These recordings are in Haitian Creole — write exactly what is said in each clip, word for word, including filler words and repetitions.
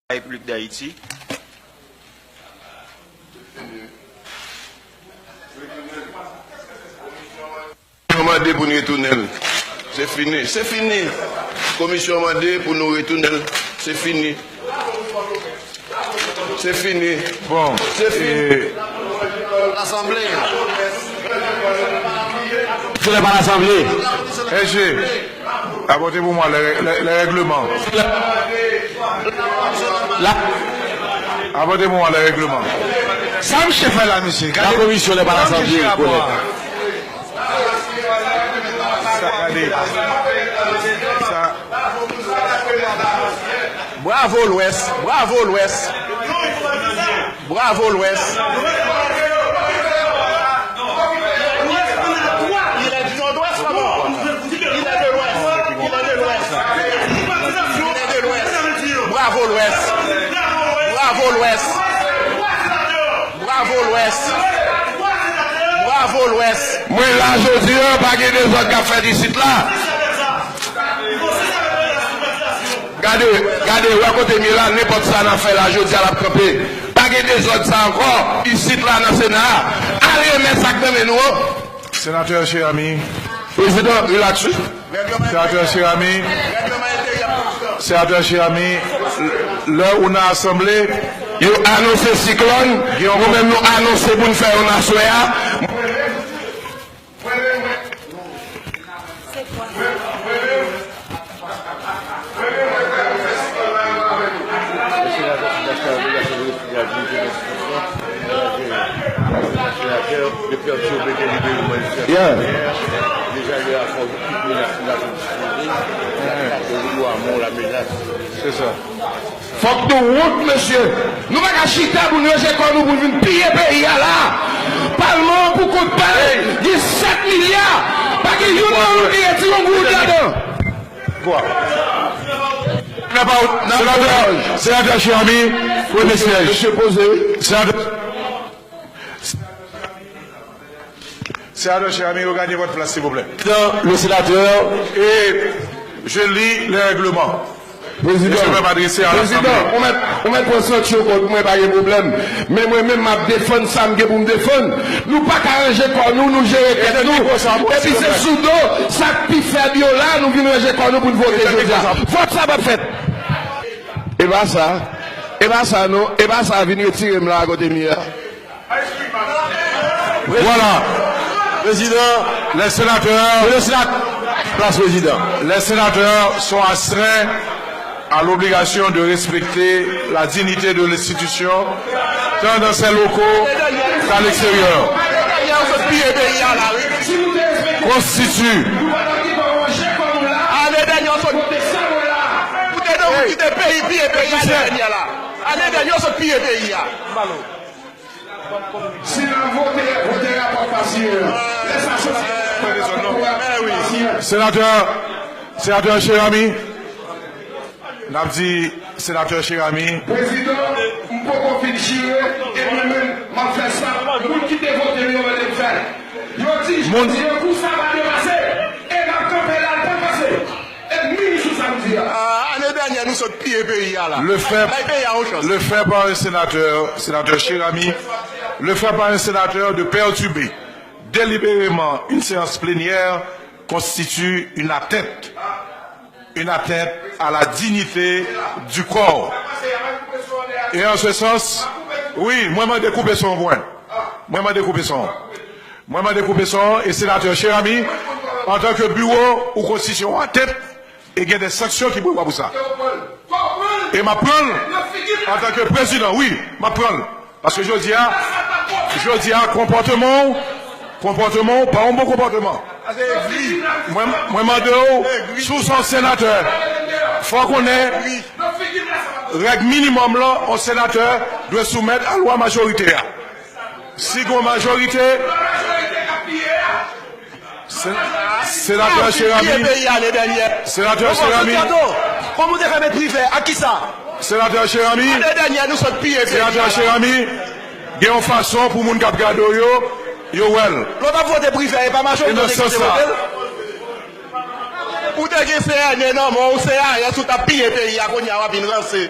Repiblik Dayiti. Yo mande pou n retounen l. Se fini. Se fini. Komisyon mande pou nou retounen l. Se fini. Se fini. Bon, se fini. Lasanble. Sou lè pa lasanble. S G, apòte pou mwen lè, lè, lè règleman. La. Apòte pou mwen lè règleman. Sa misye fè la, misye? Gade. La komisyon lè pa lasanble, kolèg. Sa, gade. Sa. Bravo Lwès, bravo Lwès. Bravo Lwès. Il est du Nord-Ouest, comment? Il est de l'Ouest. Il est de l'Ouest. Il est de l'Ouest. Bravo Lwès. Bravo Lwès. Bravo Lwès. Bravo Lwès. Mwen la jodi a, pa gen dezòd k ap fèt isit la. Gade, gade, wè kote m ye la, nenpòt sa n ap fè la jodi a, l ap kanpe. Pa gen dezòd sa ankò isit la nan Sena a. Al remèt sa k nan men nou an. Senatè Cheramy. Prezidan, relax wi. Senatè Cheramy. Senatè Cheramy, lè ou nan asanble, yo anonse siklòn, nou menm nou anonse pou n fè youn aswè a. Yeah. Se sa. Fòk nou wont, mesye. Nou pa ka chita pou n ranje kò nou pou n vin piye peyi a la. Palman an pou kont pa l, gen sèt milya. Pa gen youn nan nou ki retire yon goud ladan. Senatè, Senatè Cheramy, premye syèj. Mesye poze. Senatè. Senatè Cheramy, regagnez votre place, s'il vous plaît. Président, le sénateur. Et je lis les règlements. Prezidan, je vais m'adresser à l'Assemblée. Prezidan, ou mèt, ou mèt pran sanksyon kont mwen, pa gen pwoblèm. Men mwen menm, m ap defann sa m gen pou m defann. Nou pa ka ranje kò nou, nou jere tèt nou. Epi se sou do sa k pi fèb yo la, nou vin ranje kò nou pou n vote jodi a. Vòt sa p ap fèt. E pa sa. E pa sa non. E pa sa, vin retire m la kote m ye a. Voilà. Président, les sénateurs, le Sénat, place président. Les sénateurs sont astreints à l'obligation de respecter la dignité de l'institution, tant dans ses locaux qu'à l'extérieur. Konstiti. Ane dènye, w sot piye peyi a. Ane dènye, w sot piye peyi a. Si n ap vote, vote rapò Pasye an. Lè sa soti, rapò Pasye an. Senatè, Senatè Cheramy, n ap di Senatè Cheramy. Prezidan, m poko fin chire, e mwen menm, m ap fè sa moun ki te vote m yo mande m fè. Yo di, jodi an, kou sa pa depase, e n ap kanpe la, l pa pase. Ennmi sou samdi a. Ah, ane dènyè, nou sot piye peyi a la. Le fait, bay peyi a yon chans. Le fait par un sénateur, Sénateur Cheramy, le fait par un sénateur de perturber délibérément une séance plénière constitue une atteinte, une atteinte à la dignité du corps. Et en ce sens, wi, mwen mande koupe son mwen. Mwen mande koupe son. Mwen mande koupe son e Senatè Cheramy, antanke biwo ou konstitisyon an tet, e gen de sanksyon ki prevwa pou sa. E m ap pran l antanke prezidan, wi, m ap pran l. Paske jodi a, jodi a, konpòteman w, konpòteman w pa yon bon konpòteman. Mwen, mwen mande w, si w se yon senatè, fò w konnen règ minimòm lan, yon senatè dwe soumèt a lwa majorite a. Si gon majorite, se-, Senatè Cheramy, Senatè Cheramy, kòman w te fè met Privè? Ak kisa? Senatè Cheramy, Ane dènyè, nou sot piye peyi a. Senatè Cheramy, gen yon fason pou moun k ap gade w yo, yo wè l. Lè w t ap vote Privè, e pa majorite w te kite vote l? Ou te gen C N E nan men w, C R S, ou t ap piye peyi a, kounye a w ap vin ranse.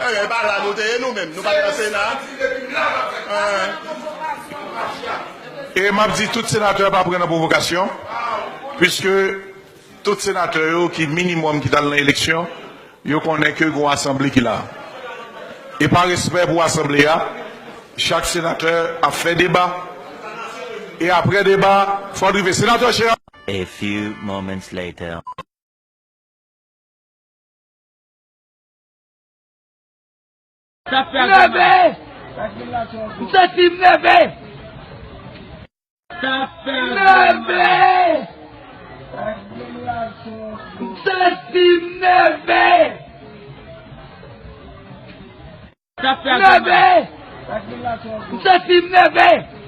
E pa la nou te ye nou menm, nou pa t nan Sena. E m ap di tout senatè pa pran nan pwovokasyon, piske tout senatè yo ki minimòm ki t al nan eleksyon, yo konnen ke gon asanble ki la. E pa respè pou asanble a, chak senatè ap fè deba. E apre deba, fò n rive. Senatè Jean. A few moments later. Sa fè nève! M santi m nève! Sa fè nève! M santi m nève! Sa fè nève! M santi m nève!